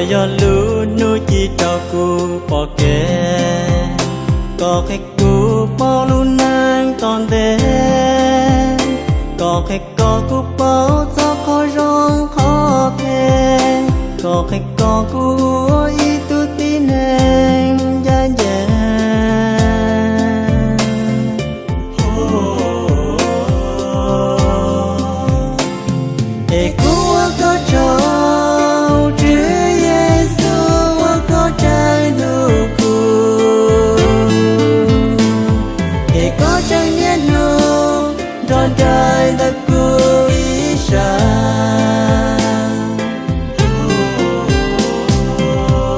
Yog lub hnub ci rau kuv pom kev, koj qhia kuv paub lub neej tom ntej, koj qhia kom kuv paub txog qhov zoo qhov phem, koj qhia kom kuv ua ib tug tib neeg ncaj ncees. Es kuv ua koj tsaug, Tswv Yexus, uas koj tseem hlub kuv, es koj tseem niaj hnub nrog nraim ntawm kuv ib sab.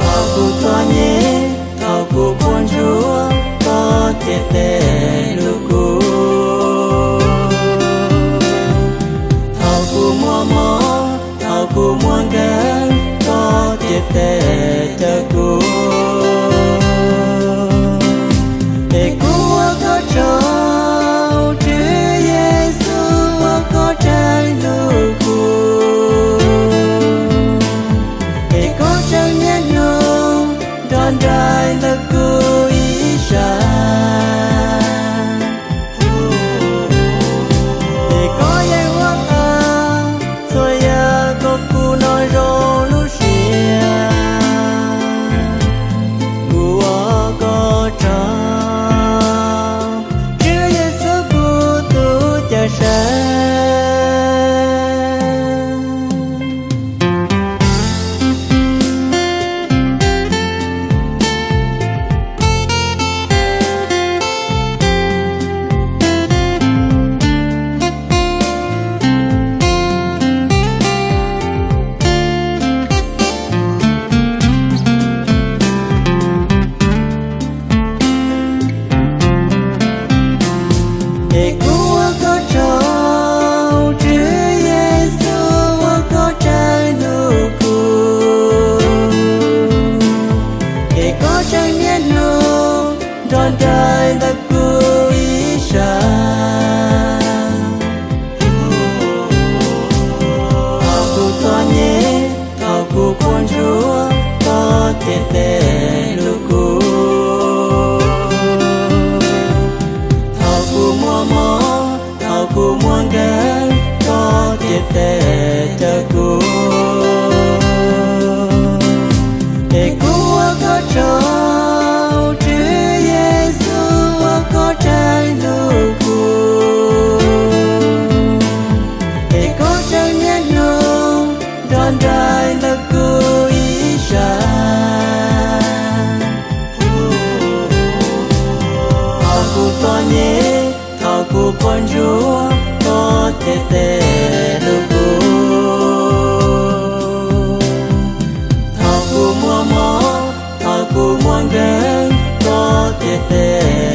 Thaum kuv txom nyem, thaum kuv quaj ntsuag, koj ciam teb hlub kuv. Thaum kuv muaj mob, thaum kuv muaj nkeeg, koj ciam teb caw kuv. Es kuv ua koj tsaug, Tswv Yexus, uas koj tseem hlub kuv, es koj tseem niaj hnub nrog nraim ntawm kuv ib sab. Es koj yeej ua tau txhua yam kom kuv hnov zoo lub siab. Kuv ua koj tsaug, Tswv Yexus, kuv tus Cawm Seej. Es kuv ua koj tsaug, Tswv Yexus, uas koj tseem hlub kuv, es koj tseem niaj hnub nrog nraim ntawm kuv ib sab. Thaum kuv txom nyem, thaum kuv quaj ntsuag, koj ciam teb hlub kuv. Thaum kuv muaj mob, thaum kuv muaj nkeeg, koj ciam teb caw kuv. Es kuv ua koj tsaug, Tswv Yexus, uas koj tseem hlub kuv, es koj tseem niaj hnub nrog nraim ntawm kuv ib sab. Thaum kuv txom nyem, thaum kuv quaj ntsuag, koj ciam teb hlub kuv. Thaum kuv muaj mob, thaum kuv muaj nkeeg, koj ciam teb